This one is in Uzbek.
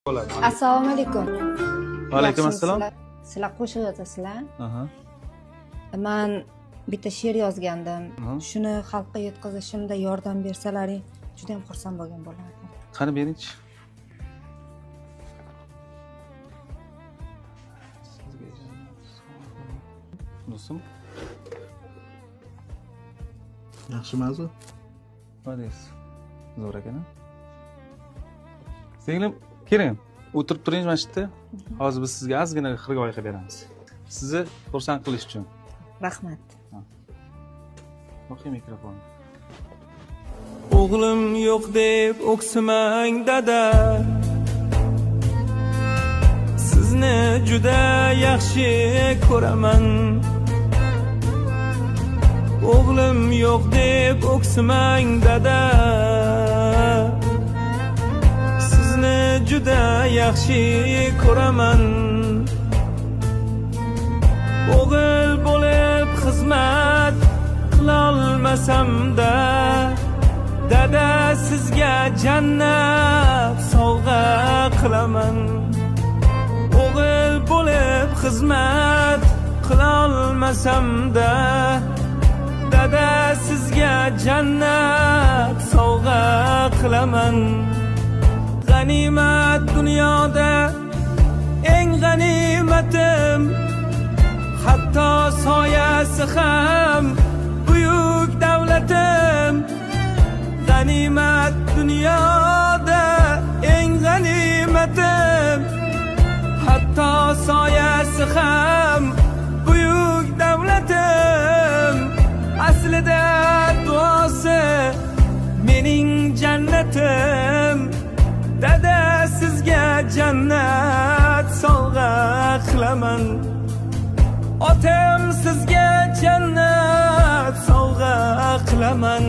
Bo'ladi. Assalomu alaykum. Va alaykum assalom. Yaxshimisizlar? Sizlar qo'shiq yozasizlar. Aha. Man bitta she'r yozgandim. Shuni xalqqa yetkazishimda yordam bersalaring, juda ham xursand bo'lgan bo'lardim. Qani, beringchi. Do'stim, Yaxshi mavzu. Nima deysiz? Zo'r ekan, a? Singlim, keling. O'tirib turing mana shu yerda. Hozir biz sizga ozgina xirgoyi qilib beramiz. Sizni xursand qilish uchun. Rahmat. Boqing mikrofonni. O'g'lim yo'q deb o'ksimang, dada. Sizni juda yaxshi ko'raman. O'g'lim yo'q deb o'ksimang, dada. Sizni juda yaxshi ko'raman. O'g'il bo'lib xizmat qilolmasam-da, dada, sizga jannat sovg'a qilaman. O'g'il bo'lib xizmat qilolmasam-da, dada, sizga jannat sovg'a qilaman. G'animat dunyoda eng g'animatim, hatto soyasi ham buyuk davlatim. G'animat dunyoda eng g'animatim, hatto soyasi ham buyuk davlatim. Aslida duosi mening jannatim. Dada, sizga jannat sovg'a qilaman. Otam, sizga jannat sovg'a qilaman.